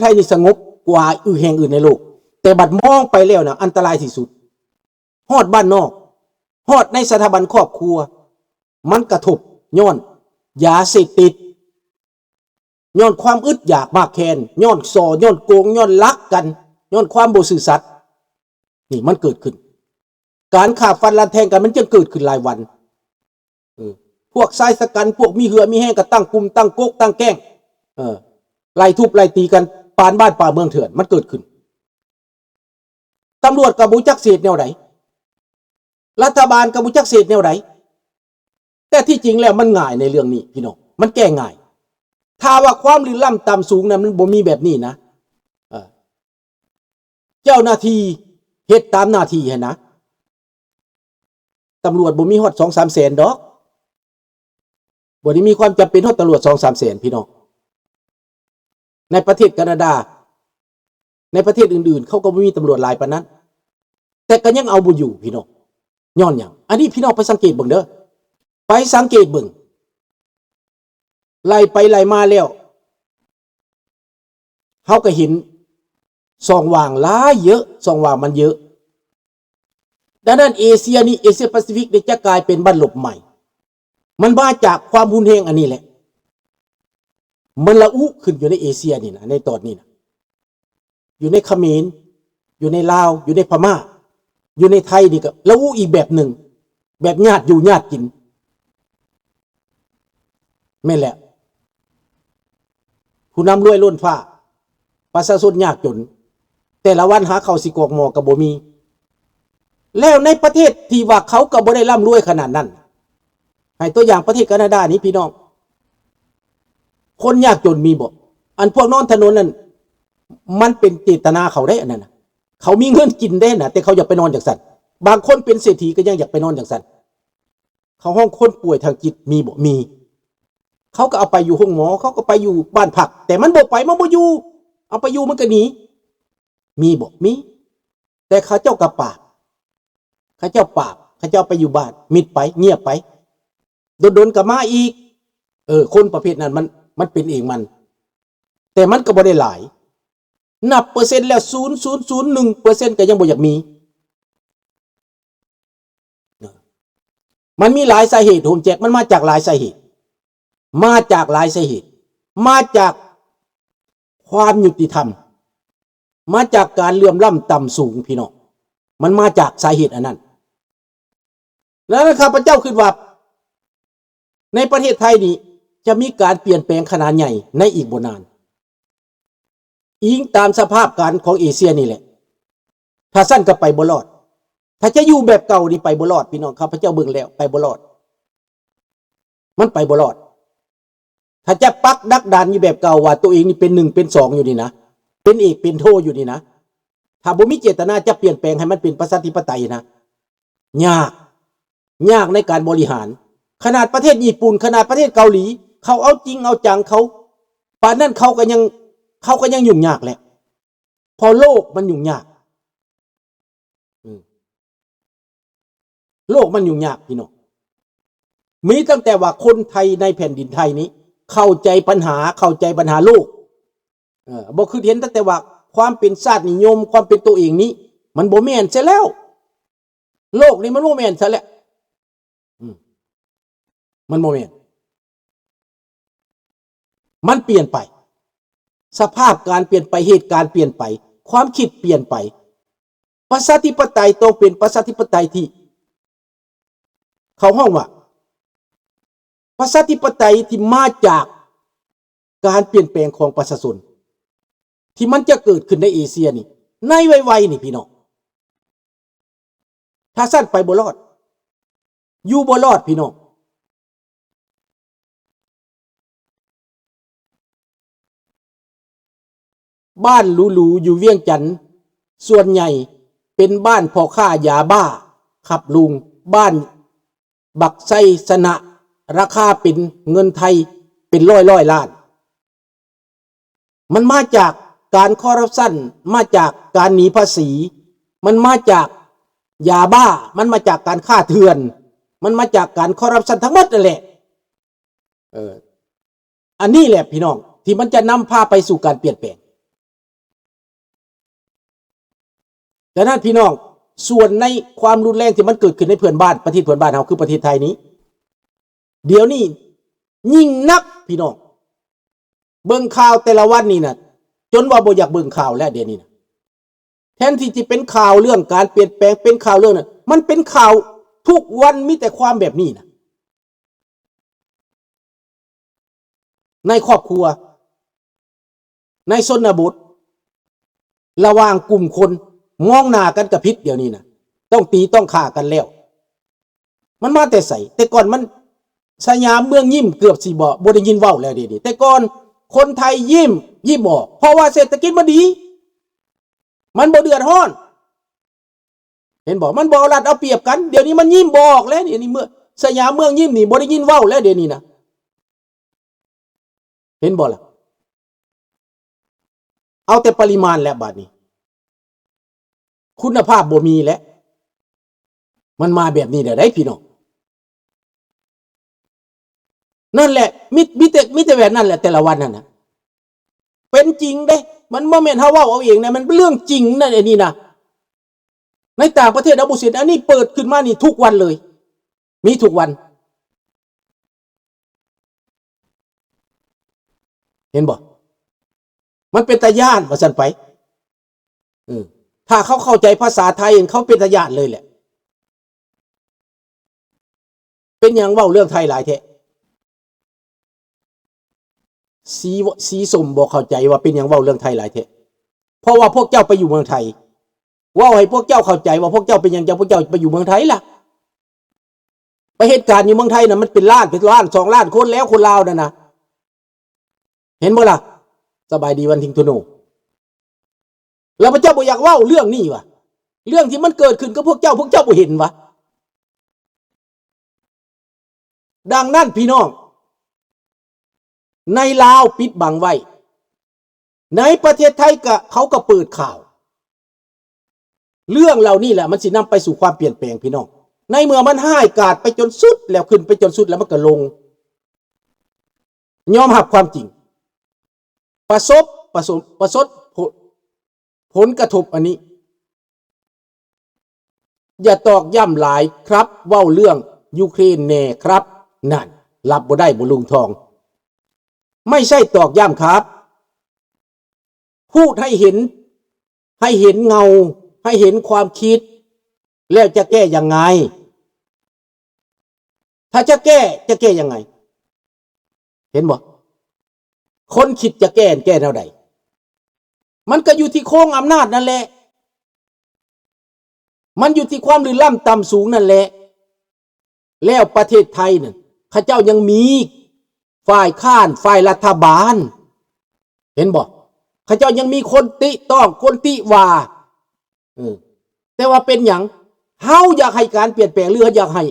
ໄທນີ້ສະຫງົບກວ່າອື່ນແຫ່ງອື່ນໃນໂລກ, ແຕ່ບັດມອງໄປແລ້ວນະ ອັນຕະລາຍທີ່ສຸດ. ຮອດບ້ານນອກ, ຮອດໃນສະຖາບັນຄອບຄົວ, ມັນກະທົບຍ້ອນຢາເສບຕິດ, ຍ້ອນຄວາມອຶດຢາກມາກແຄ້ນ, ຍ້ອນສໍ້, ຍ້ອນໂກງ, ຍ້ອນລັກກັນ, ຍ້ອນຄວາມບໍ່ຊື່ສັດ. ນີ້ມັນເກີດຂຶ້ນ. ການຂ້າຟັນລັດແທງກັນ ມັນຈຶ່ງເກີດຂຶ້ນຫຼາຍວັນ. ເອີ ພວກຊາຍຊະກັນ, ພວກມີເຫື່ອມີແຮງ ກໍຕັ້ງກຸ່ມ, ຕັ້ງກົກ, ຕັ້ງແກ້ງ, ເອີ ໄລ່ທຸບໄລ່ຕີກັນ ປານບ້ານປ່າເມືອງເຖື່ອນ ມັນເກີດຂຶ້ນ. ຕຳຫຼວດກໍບໍ່ຈັກຊິເຮັດແນວໃດ, ລັດຖະບານກໍບໍ່ຈັກຊິເຮັດແນວໃດ. ແຕ່ທີ່ຈິງແລ້ວມັນງ່າຍໃນເລື່ອງນີ້ພີ່ນ້ອງ, ມັນແກ້ງ່າຍ. ຖ້າວ່າຄວາມເຫຼື້ອລ້ຳຕ່ຳສູງນັ້ນ ມັນບໍ່ມີແບບນີ້ນະ. ເອີ ເຈົ້າໜ້າທີ່ເຮັດຕາມໜ້າທີ່ຫັ້ນນະ. ຕຳຫຼວດບໍ່ມີຮອດສອງສາມແສນດອກ, ບໍ່ໄດ້ມີຄວາມຈຳເປັນຮອດຕຳຫຼວດສອງສາມແສນພີ່ນ້ອງ. ໃນປະເທດການາດາ, ໃນປະເທດອື່ນໆ ເຂົາກໍບໍ່ມີຕຳຫຼວດຫຼາຍປານນັ້ນ, ແຕ່ກໍຍັງເອົາບໍ່ຢູ່ພີ່ນ້ອງ. ຍ້ອນຫຍັງ? ອັນນີ້ພີ່ນ້ອງໄປສັງເກດເບິ່ງເດີ, ໄປສັງເກດເບິ່ງ. ໄລ່ໄປໄລ່ມາແລ້ວ ເຮົາກໍເຫັນຊ່ອງວ່າງຫຼາຍເຍີະ, ຊ່ອງວ່າງມັນເຍີະ. ດັ່ງນັ້ນເອເຊຍນີ້, ເອເຊຍປາຊີຟິກນີ້ຈະກາຍເປັນບັ້ນລົບໃໝ່. ມັນມາຈາກຄວາມຮຸນແຮງອັນນີ້ແຫຼະ. ມັນລະອຸຂຶ້ນຢູ່ໃນເອເຊຍນີ້ນະ, ໃນຕອນນີ້ນະ. ຢູ່ໃນຂະເໝນ, ຢູ່ໃນລາວ, ຢູ່ໃນພະມ້າ, ຢູ່ໃນໄທນີ້ກໍລະອຸອີກແບບໜຶ່ງ, ແບບຍາດຢູ່ຍາດກິນ. ແມ່ນແຫຼະ, ຜູ້ນຳລວຍລົ້ນຟ້າ, ປະຊາຊົນຍາກຈົນ, ແຕ່ລະວັນຫາເຂົ້າຊິກອກໝໍ້ກໍບໍ່ມີ. ແລ້ວໃນປະເທດທີ່ວ່າເຂົາກໍບໍ່ໄດ້ລ່ຳລວຍຂະໜາດນັ້ນ, ໃຫ້ຕົວຢ່າງປະເທດການາດານີ້ພີ່ນ້ອງ, ຄົນຍາກຈົນມີບໍ່? ອັນພວກນອນຖະໜົນນັ້ນ ມັນເປັນເຈດຕະນາເຂົາເດ້ ອັນນັ້ນນະ. ເຂົາມີເງິນກິນເດ້ນະ, ແຕ່ເຂົາຢາກໄປນອນຈັ່ງຊັ້ນ. ບາງຄົນເປັນເສດຖີກໍຍັງຢາກໄປນອນຈັ່ງຊັ້ນ. ເຂົາຮ້ອງຄົນປ່ວຍທາງຈິດມີບໍ່? ມີ. ເຂົາກໍເອົາໄປຢູ່ໂຮງໝໍ, ເຂົາກໍໄປຢູ່ບ້ານພັກ, ແຕ່ມັນບໍ່ໄປ, ມັນບໍ່ຢູ່, ເອົາໄປຢູ່ມັນກໍໜີ. ມີບໍ່? ມີ. ແຕ່ເຂົາເຈົ້າກໍປາບ, ເຂົາເຈົ້າປາບ, ເຂົາເຈົ້າໄປຢູ່ບ້ານ, ມິດໄປ, ງຽບໄປ, ດົນໆກໍມາອີກ. ເອີ ຄົນປະເພດນັ້ນມັນ, ມັນເປັນເອງມັນ, ແຕ່ມັນກໍບໍ່ໄດ້ຫຼາຍ. ນັບເປີເຊັນແລ້ວ ສູນຈຸດສູນໜຶ່ງເປີເຊັນກໍຍັງບໍ່ຢາກມີ. ມັນມີຫຼາຍສາເຫດ, ໂຮມແຈກມັນມາຈາກຫຼາຍສາເຫດ, ມາຈາກຫຼາຍສາເຫດ, ມາຈາກຄວາມຍຸຕິທຳ, ມາຈາກການເຫຼື້ອມລ້ຳຕ່ຳສູງ, ພີ່ນ້ອງ, ມັນມາຈາກສາເຫດອັນນັ້ນ. ແລ້ວຂ້າພະເຈົ້າຄິດວ່າ ໃນປະເທດໄທນີ້ຈະມີການປ່ຽນແປງຂະໜາດໃຫຍ່ໃນອີກບໍ່ນານ, ອີງຕາມສະພາບການຂອງເອເຊຍນີ້ແຫຼະ. ຖ້າຊັ້ນກໍໄປບໍ່ລອດ. ຖ້າຈະຢູ່ແບບເກົ່ານີ້ໄປບໍ່ລອດ, ພີ່ນ້ອງ, ຂ້າພະເຈົ້າເບິ່ງແລ້ວໄປບໍ່ລອດ, ມັນໄປບໍ່ລອດ. ຖ້າຈະປັກດັກດານຢູ່ແບບເກົ່າ ວ່າໂຕເອງນີ້ເປັນໜຶ່ງເປັນສອງຢູ່ນີ້ນະ, ເປັນເອກເປັນໂທຢູ່ນີ້ນະ, ຖ້າບໍ່ມີເຈດຕະນາຈະປ່ຽນແປງໃຫ້ມັນເປັນປະຊາທິປະໄຕນະ, ຍາກ, ຍາກໃນການບໍລິຫານ. ຂະໜາດປະເທດຍີ່ປຸ່ນ, ຂະໜາດປະເທດເກົາຫຼີ, ເຂົາເອົາຈິງເອົາຈັງເຂົາປານນັ້ນ, ເຂົາກໍຍັງ, ເຂົາກໍຍັງຫຍຸ້ງຍາກແຫຼະ, ເພາະໂລກມັນຫຍຸ້ງຍາກ. ອືມ ໂລກມັນຫຍຸ້ງຍາກ, ພີ່ນ້ອງ. ມີຕັ້ງແຕ່ວ່າຄົນໄທໃນແຜ່ນດິນໄທນີ້ເຂົ້າໃຈບັນຫາ, ເຂົ້າໃຈບັນຫາໂລກ. ເອີ ບໍ່ຄິດເຫັນຕັ້ງແຕ່ວ່າຄວາມເປັນຊາດນິຍົມ, ຄວາມເປັນໂຕເອງນີ້ ມັນບໍ່ແມ່ນເສຍແລ້ວ. ໂລກນີ້ມັນບໍ່ແມ່ນຊະແລ້ວ. ອືມ ມັນບໍ່ແມ່ນ. ມັນປ່ຽນໄປ. ສະພາບການປ່ຽນໄປ, ເຫດການປ່ຽນໄປ, ຄວາມຄິດປ່ຽນໄປ. ປະຊາທິປະໄຕຕ້ອງເປັນປະຊາທິປະໄຕທີ່ ເຂົາຮ້ອງວ່າ ປະຊາທິປະໄຕທີ່ມາຈາກການປ່ຽນແປງຂອງປະຊາຊົນ ທີ່ມັນຈະເກີດຂຶ້ນໃນເອເຊຍນີ້ ໃນໄວໆນີ້ ພີ່ນ້ອງ. ຖ້າຊັ້ນໄປບໍ່ລອດ, ຢູ່ບໍ່ລອດ, ພີ່ນ້ອງ. ບ້ານຫຼູໆຢູ່ວຽງຈັນ ສ່ວນໃຫຍ່ເປັນບ້ານພໍ່ຄ້າຢາບ້າຂັບລຸງ, ບ້ານບັກໄຊຊະນະ ລາຄາເປັນເງິນໄທເປັນຮ້ອຍໆລ້ານ. ມັນມາຈາກການຄໍຣັບຊັນ, ມາຈາກການໜີພາສີ, ມັນມາຈາກຢາບ້າ, ມັນມາຈາກການຄ້າເຖື່ອນ, ມັນມາຈາກການຄໍຣັບຊັນທັງໝົດນັ້ນແຫຼະ. ເອີ ອັນນີ້ແຫຼະ ພີ່ນ້ອງ ທີ່ມັນຈະນຳພາໄປສູ່ການປ່ຽນແປງ. ສະນັ້ນພີ່ນ້ອງ, ສ່ວນໃນຄວາມຮຸນແຮງທີ່ມັນເກີດຂຶ້ນໃນເພື່ອນບ້ານ, ປະເທດເພື່ອນບ້ານເຮົາ ຄືປະເທດໄທນີ້, ດຽວນີ້ຍິ່ງໜັກພີ່ນ້ອງ. ເບິ່ງຂ່າວແຕ່ລະວັນນີ້ນະ ຈົນວ່າບໍ່ຢາກເບິ່ງຂ່າວແລ້ວດຽວນີ້ນະ. ແທນທີ່ຈະເປັນຂ່າວເລື່ອງການປ່ຽນແປງ, ເປັນຂ່າວເລື່ອງນັ້ນ, ມັນເປັນຂ່າວທຸກວັນ ມີແຕ່ຄວາມແບບນີ້ນະ. ໃນຄອບຄົວ, ໃນຊົນນະບົດ, ລະຫວ່າງກຸ່ມຄົນ, ມອງໜ້າກັນກໍຜິດດຽວນີ້ນະ, ຕ້ອງຕີຕ້ອງຂ້າກັນແລ້ວ. ມັນມາແຕ່ໃສ? ແຕ່ກ່ອນມັນ ສະຫຍາມເມືອງຍິ້ມ ເກືອບຊິບໍ່ ບໍ່ໄດ້ຍິນເວົ້າແລ້ວດຽວນີ້. ແຕ່ກ່ອນຄົນໄທຍິ້ມ, ຍິ້ມອອກ ເພາະວ່າເສດຖະກິດມັນດີ, ມັນບໍ່ເດືອດຮ້ອນ. ເຫັນບໍ່? ມັນບໍ່ເອົາລັດເອົາປຽບກັນ. ດຽວນີ້ມັນຍິ້ມບໍ່ອອກແລ້ວ. ດຽວນີ້ເມືອງ ສະຫຍາມເມືອງຍິ້ມນີ້ ບໍ່ໄດ້ຍິນເວົ້າແລ້ວດຽວນີ້ນະ. ເຫັນບໍ່ລະ? ເອົາແຕ່ປະລິມານແລ້ວບາດນີ້. ຄຸນນະພາບບໍ່ມີແລ້ວ. ມັນມາແບບນີ້ແລ້ວໃດ໋ພີ່ນ້ອງ. ນັ້ນແຫຼະ ມີ ມີແຕ່ ມີແຕ່ແບບນັ້ນແຫຼະ ແຕ່ລະວັນນັ້ນນະ. ເປັນຈິງເດ້. ມັນບໍ່ແມ່ນເຮົາເວົ້າເອົາເອງນະ, ມັນເປັນເລື່ອງຈິງນະ ອັນນີ້ນະ. ໃນຕ່າງປະເທດເຮົາບໍ່ເຫັນ, ອັນນີ້ເປີດຂຶ້ນມານີ້ທຸກວັນເລີຍ, ມີທຸກວັນ. ເຫັນບໍ່? ມັນເປັນຕາຢ້ານວ່າຊັ້ນໄປ. ເອີ ຖ້າເຂົາເຂົ້າໃຈພາສາໄທ ເຂົາເປັນຕາຢ້ານເລີຍແຫຼະ. ເປັນຫຍັງເວົ້າເລື່ອງໄທຫຼາຍແທ້? ສີ ສີສົ້ມບໍ່ເຂົ້າໃຈວ່າເປັນຫຍັງເວົ້າເລື່ອງໄທຫຼາຍແທ້? ເພາະວ່າພວກເຈົ້າໄປຢູ່ເມືອງໄທ. ເວົ້າໃຫ້ພວກເຈົ້າເຂົ້າໃຈວ່າພວກເຈົ້າເປັນຫຍັງຈັ່ງພວກເຈົ້າໄປຢູ່ເມືອງໄທລະ? ໄປເຮັດການຢູ່ເມືອງໄທນະ ມັນເປັນລ້ານ ເປັນລ້ານ ສອງລ້ານຄົນແລ້ວ ຄົນລາວນັ້ນນະ. ເຫັນບໍ່ລະ? ສະບາຍດີວັນທິງໂທໂນ. ແລ້ວພະເຈົ້າບໍ່ຢາກເວົ້າເລື່ອງນີ້ວະ? ເລື່ອງທີ່ມັນເກີດຂຶ້ນກັບພວກເຈົ້າ ພວກເຈົ້າບໍ່ເຫັນວະ? ດັ່ງນັ້ນພີ່ນ້ອງ, ໃນລາວປິດບັງໄວ້, ໃນປະເທດໄທກະ ເຂົາກະເປີດຂ່າວ. ເລື່ອງເຫຼົ່ານີ້ແຫຼະ ມັນຊິນຳໄປສູ່ຄວາມປ່ຽນແປງພີ່ນ້ອງ. ໃນເມື່ອມັນຮ້າຍກາດໄປຈົນສຸດແລ້ວ, ຂຶ້ນໄປຈົນສຸດແລ້ວ ມັນກະລົງ. ຍອມຮັບຄວາມຈິງ. ປະສົບ ປະສົມ ປະສົບຜົນ ຜົນກະທົບອັນນີ້. ຢ່າຕອກຢ້ຳຫຼາຍຄັບ, ເວົ້າເລື່ອງຢູເຄຣນແດ່ຄັບ. ນັ້ນ ຮັບບໍ່ໄດ້ບໍ່ລຸງທອງ. ໄມ່ໃຊ່ຕອກຢ້ຳຄັບ. ພູດໃຫ້ເຫັນ, ໃຫ້ເຫັນເງົາ, ໃຫ້ເຫັນຄວາມຄິດ, ແລ້ວຈະແກ້ຍັງໄງ? ຖ້າຈະແກ້, ຈະແກ້ຍັງໄງ? ເຫັນບໍ່? ຄົນຄິດຈະແກ້, ແກ້ແນວໃດ? ມັນກໍຢູ່ທີ່ໂຄງອຳນາດນັ້ນແຫຼະ. ມັນຢູ່ທີ່ຄວາມລື່ນລ້ຳຕ່ຳສູງນັ້ນແຫຼະ. ແລ້ວປະເທດໄທນັ້ນ ເຂົາເຈົ້າຍັງມີຝ່າຍຄ້ານ, ຝ່າຍລັດຖະບານ. ເຫັນບໍ່? ເຂົາເຈົ້າຍັງມີຄົນຕິຕ້ອງ, ຄົນຕິວ່າ. ເອີ ແຕ່ວ່າເປັນຫຍັງ? ເຮົາຢາກໃຫ້ການປ່ຽນແປງ ຫຼື ເຮົາຢາກໃຫ້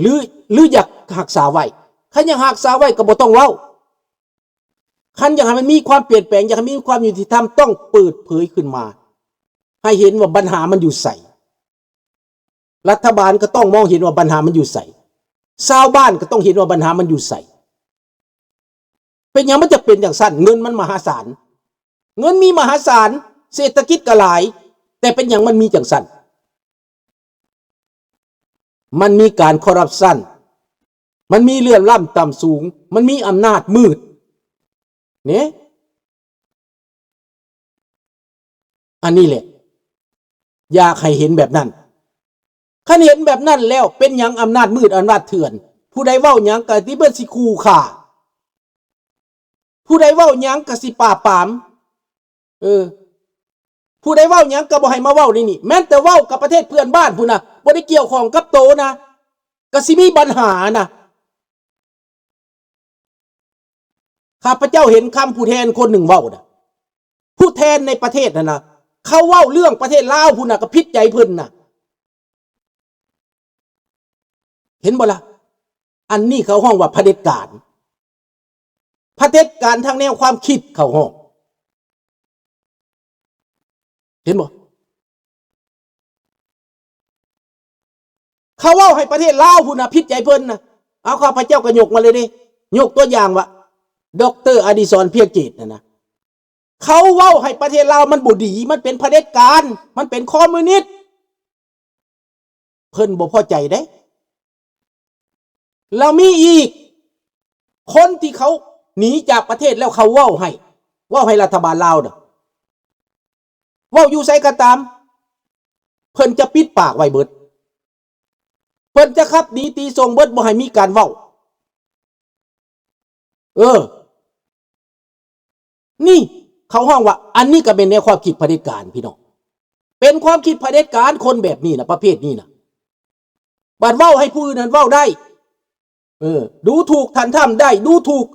ຫຼື ຫຼື ຢາກຮັກສາໄວ້? ຄັນຢາກຮັກສາໄວ້ກໍບໍ່ຕ້ອງເວົ້າ. ຄັນຢາກໃຫ້ມັນມີຄວາມປ່ຽນແປງ, ຢາກໃຫ້ມີຄວາມຍຸຕິທຳ, ຕ້ອງເປີດເຜີຍຂຶ້ນມາ ໃຫ້ເຫັນວ່າບັນຫາມັນຢູ່ໃສ. ລັດຖະບານກໍຕ້ອງມອງເຫັນວ່າບັນຫາມັນຢູ່ໃສ. ຊາວບ້ານກໍຕ້ອງເຫັນວ່າບັນຫາມັນຢູ່ໃສ. ເປັນຫຍັງມັນຈະເປັນຈັ່ງຊັ້ນ? ເງິນມັນມະຫາສານ, ເງິນມີມະຫາສານ, ເສດຖະກິດກໍຫຼາຍ, ແຕ່ເປັນຫຍັງມັນມີຈັ່ງຊັ້ນ? ມັນມີການຄໍຣັບຊັນ, ມັນມີເລື່ອງລ້ຳຕ່ຳສູງ, ມັນມີອຳນາດມືດ ເນ. ອັນນີ້ແຫຼະ ຢາກໃຫ້ເຫັນແບບນັ້ນ. ຄັນເຫັນແບບນັ້ນແລ້ວ ເປັນຫຍັງອຳນາດມືດ ອຳນາດເຖື່ອນ? ຜູ້ໃດເວົ້າຫຍັງກໍຊິເບິດ ຊິຂູ່ຂ້າ, ຜູ້ໃດເວົ້າຫຍັງກໍຊິປາບປາມ. ເອີ ຜູ້ໃດເວົ້າຫຍັງກໍບໍ່ໃຫ້ມາເວົ້າໃນນີ້. ແມ່ນແຕ່ເວົ້າກັບປະເທດເພື່ອນບ້ານພຸ້ນນະ, ບໍ່ໄດ້ກ່ຽວຂ້ອງກັບໂຕນະ, ກໍຊິມີບັນຫານະ. ຂ້າພະເຈົ້າເຫັນຄຳຜູ້ແທນຄົນໜຶ່ງເວົ້ານະ, ຜູ້ແທນໃນປະເທດຫັ້ນນະ, ເຂົາເວົ້າເລື່ອງປະເທດລາວພຸ້ນນະ ກໍຜິດໃຈເພິ່ນນະ. ເຫັນບໍ່ລະ? ອັນນີ້ເຂົາຮ້ອງວ່າຜະເດັດການ. ຜະເດັດການທາງແນວຄວາມຄິດເຂົາຮ້ອງ. ເຫັນບໍ່? ເຂົາເວົ້າໃຫ້ປະເທດລາວພຸ້ນນະ ຜິດໃຈເພິ່ນນະ. ເອົາ ຂ້າພະເຈົ້າກໍຍົກມາເລີຍເດ້. ຍົກຕົວຢ່າງວ່າ ດອກເຕີ ອະດີສອນ ພຽງເກດ ຫັ້ນນະ. ເຂົາເວົ້າໃຫ້ປະເທດລາວມັນບໍ່ດີ, ມັນເປັນຜະເດັດການ, ມັນເປັນຄອມມິວນິດ. ເພິ່ນບໍ່ພໍໃຈເດ້. ແລ້ວມີອີກ ຄົນທີ່ເຂົາໜີຈາກປະເທດແລ້ວເຂົາເວົ້າໃຫ້, ເວົ້າໃຫ້ລັດຖະບານລາວນະ, ເວົ້າຢູ່ໃສກໍຕາມ ເພິ່ນຈະປິດປາກໄວ້ເບິດ, ເພິ່ນຈະຂັບໜີຕີສົ່ງເບິດ, ບໍ່ໃຫ້ມີການເວົ້າ. ເອີ ນີ້ເຂົາຮ້ອງວ່າ ອັນນີ້ກໍເປັນແນວຄວາມຄິດຜະເດັດການ ພີ່ນ້ອງ, ເປັນຄວາມຄິດຜະເດັດການ. ຄົນແບບນີ້ນະ ປະເພດນີ້ນະ ບັດເວົ້າໃຫ້ຜູ້ອື່ນນັ້ນເວົ້າໄດ້. ເອີ ດູຖູກທ່ານທຳໄດ້, ດູຖູກ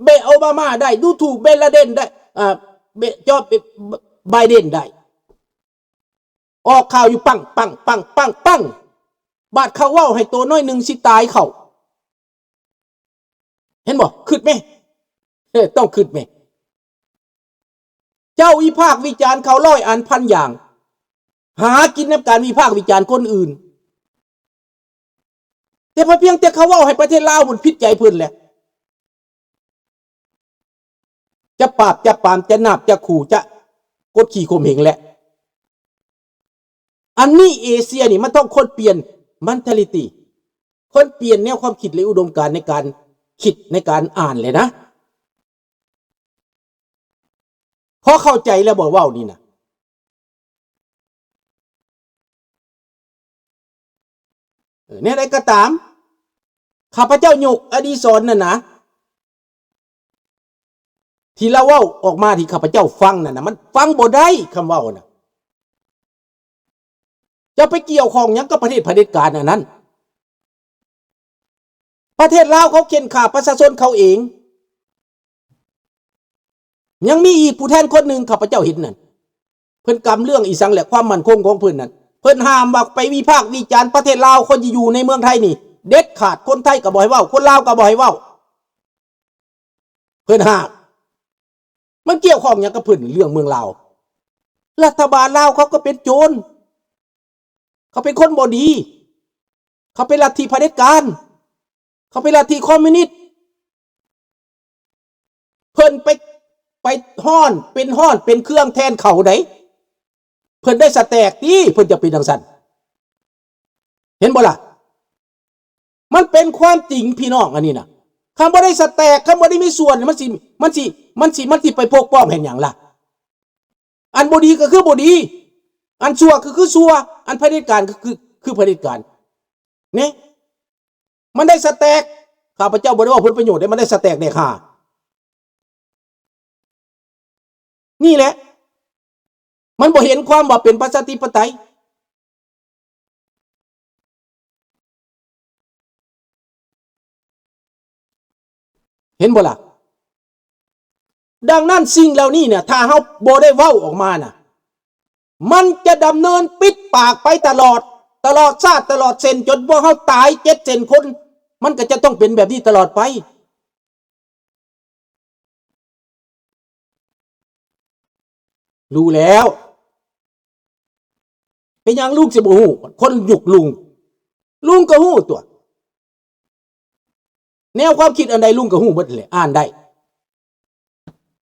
ເບ ໂອບາມາໄດ້, ດູຖູກເບນລາເດັນໄດ້, ອ່າ ເບ ຈອບ ເບ ໄບເດັນໄດ້, ອອກຂ່າວຢູ່ປັງ ປັງ ປັງ ປັງ ປັງ. ບາດເຂົາເວົ້າໃຫ້ໂຕນ້ອຍໜຶ່ງຊິຕາຍເຂົາ. ເຫັນບໍ່? ຄຶດແມ? ເອີ ຕ້ອງຄຶດແມ? ເຈົ້າວິພາກວິຈານເຂົາຮ້ອຍອັນພັນຢ່າງ, ຫາກິນນຳການວິພາກວິຈານຄົນອື່ນ, ແຕ່ພຽງແຕ່ເຂົາເວົ້າໃຫ້ປະເທດລາວມັນຜິດໃຈເພິ່ນແຫຼະ. ຈະປາບ ຈະປາມ ຈະນາບ ຈະຂູ່ ຈະກົດຂີ່ຂົ່ມເຫງແຫຼະ. ອັນນີ້ເອເຊຍນີ້ມັນຕ້ອງຄົນປ່ຽນ mentality, ຄົນປ່ຽນແນວຄວາມຄິດ ແລະ ອຸດົມການໃນການຄິດ ໃນການອ່ານແຫຼະນະ. ພໍເຂົ້າໃຈແລ້ວບໍ່ ເວົ້ານີ້ນະ? ເອີ ແນວໃດກໍຕາມ ຂ້າພະເຈົ້າຍົກອະດີສອນນັ້ນນະ ທີ່ລາວເວົ້າອອກມາ ທີ່ຂ້າພະເຈົ້າຟັງນັ້ນນະ ມັນຟັງບໍ່ໄດ້ ຄຳເວົ້ານະ. ຈະໄປກ່ຽວຂ້ອງຫຍັງກັບປະເທດຜະເດັດການອັນນັ້ນ? ປະເທດລາວເຂົາເຂັ່ນຂ້າປະຊາຊົນເຂົາເອງ. ຍັງມີອີກຜູ້ແທນຄົນໜຶ່ງ ຂ້າພະເຈົ້າເຫັນນັ້ນ ເພິ່ນກຳເລື່ອງອີ່ສັງແຫຼະ ຄວາມໝັ້ນຄົງຂອງເພິ່ນນັ້ນ ເພິ່ນຫ້າມວ່າໄປວິພາກວິຈານປະເທດລາວ ຄົນທີ່ຢູ່ໃນເມືອງໄທນີ້ເດັດຂາດ. ຄົນໄທກໍບໍ່ໃຫ້ເວົ້າ, ຄົນລາວກໍບໍ່ໃຫ້ເວົ້າ. ເພິ່ນຫ້າມ. ມັນກ່ຽວຂ້ອງຫຍັງກັບເພິ່ນ ເລື່ອງເມືອງລາວ? ລັດຖະບານລາວເຂົາກໍເປັນໂຈນ, ເຂົາເປັນຄົນບໍ່ດີ, ເຂົາເປັນລັດທິຜະເດັດການ, ເຂົາເປັນລັດທິຄອມມິວນິດ. ເພິ່ນໄປ ໄປຮ້ອນ ເປັນຮ້ອນເປັນເຄື່ອງແທນເຂົາໃດ. ເພິ່ນໄດ້ສະແຕກຕິ ເພິ່ນຈະເປັນຈັ່ງຊັ້ນ. ເຫັນບໍ່ລະ? ມັນເປັນຄວາມຈິງ ພີ່ນ້ອງ ອັນນີ້ນະ. ຄັນບໍ່ໄດ້ສະແຕກ ຄັນບໍ່ໄດ້ມີສ່ວນ ມັນຊິ ມັນຊິ ມັນຊິ ມັນຊິໄປປົກປ້ອງເຮັດຫຍັງລະ? ອັນບໍ່ດີກໍຄືບໍ່ດີ, ອັນຊົ່ວກໍຄືຊົ່ວ, ອັນຜະເດັດການກໍຄື ຄືຜະເດັດການ. ນີ້ ມັນໄດ້ສະແຕກ. ຂ້າພະເຈົ້າບໍ່ໄດ້ເວົ້າຜົນປະໂຫຍດເດ້, ມັນໄດ້ສະແຕກແດກຫາ. ນີ້ແຫຼະ ມັນບໍ່ເຫັນຄວາມວ່າເປັນປະຊາທິປະໄຕ. ເຫັນບໍ່ລະ? ດັ່ງນັ້ນ ສິ່ງເຫຼົ່ານີ້ນະ ຖ້າເຮົາບໍ່ໄດ້ເວົ້າອອກມານະ ມັນຈະດຳເນີນປິດປາກໄປຕະຫຼອດ, ຕະຫຼອດຊາດ ຕະຫຼອດເສັ້ນ, ຈົນພວກເຮົາຕາຍເຈັດເຊັ່ນຄົນ, ມັນກໍຈະຕ້ອງເປັນແບບນີ້ຕະຫຼອດໄປ. ຮູ້ແລ້ວ. ເປັນຫຍັງລຸງຊິບໍ່ຮູ້? ຄົນຍຸກລຸງ, ລຸງກໍຮູ້ຕົວະ. ແນວຄວາມຄິດອັນໃດລຸງກໍຮູ້ເບິດແຫຼະ, ອ່ານໄດ້.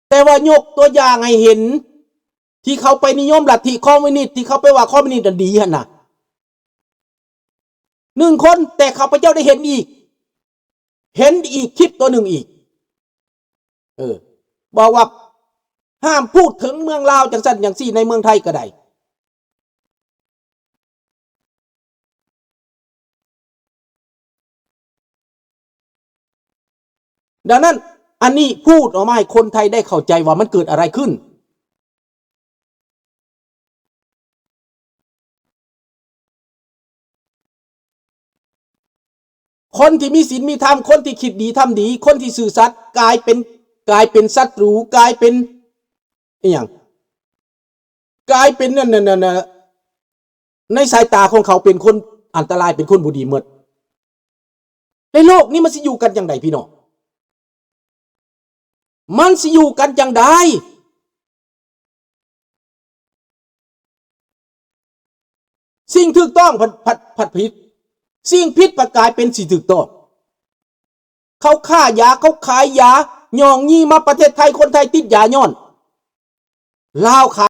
ແຕ່ວ່າຍົກຕົວຢ່າງໃຫ້ເຫັນ ທີ່ເຂົາໄປນິຍົມລັດທິຄອມມິວນິດ, ທີ່ເຂົາໄປວ່າຄອມມິວນິດນັ້ນດີຫັ້ນນະ. ໜຶ່ງຄົນ, ແຕ່ຂ້າພະເຈົ້າໄດ້ເຫັນອີກ, ເຫັນອີກຄລິບຕົວໜຶ່ງອີກ. ເອີ, ບອກວ່າຫ້າມພູດເຖິງເມືອງລາວ ຈັ່ງຊັ້ນຈັ່ງຊີ້, ໃນເມືອງໄທກໍໄດ້. ດັ່ງນັ້ນ ອັນນີ້ພູດອອກມາໃຫ້ຄົນໄທໄດ້ເຂົ້າໃຈວ່າມັນເກີດອະໄລຂຶ້ນ. ຄົນທີ່ມີສິນມີທຳ, ຄົນທີ່ຄິດດີທຳດີ, ຄົນທີ່ຊື່ສັດ ກາຍເປັນ, ກາຍເປັນສັດຕູ, ກາຍເປັນອີ່ຫຍັງ? ກາຍເປັນນັ້ນ, ນັ້ນ, ນັ້ນ, ນັ້ນ, ໃນສາຍຕາຂອງເຂົາເປັນຄົນອັນຕະລາຍ, ເປັນຄົນບໍ່ດີໝົດ. ໃນໂລກນີ້ມັນຊິຢູ່ກັນຈັ່ງໃດ ພີ່ນ້ອງ? ມັນຊິຢູ່ກັນຈັ່ງໃດ? ສິ່ງຖືກຕ້ອງພັດ, ພັດ, ພັດຜິດ, ສິ່ງຜິດພັດກາຍເປັນສິ່ງຖືກຕ້ອງ. ເຂົາຄ້າຢາ, ເຂົາຂາຍຢາ, ຫຍ້ອງຍີ່ມາປະເທດໄທ, ຄົນໄທຕິດຢາຍ້ອນ ລາວຂາ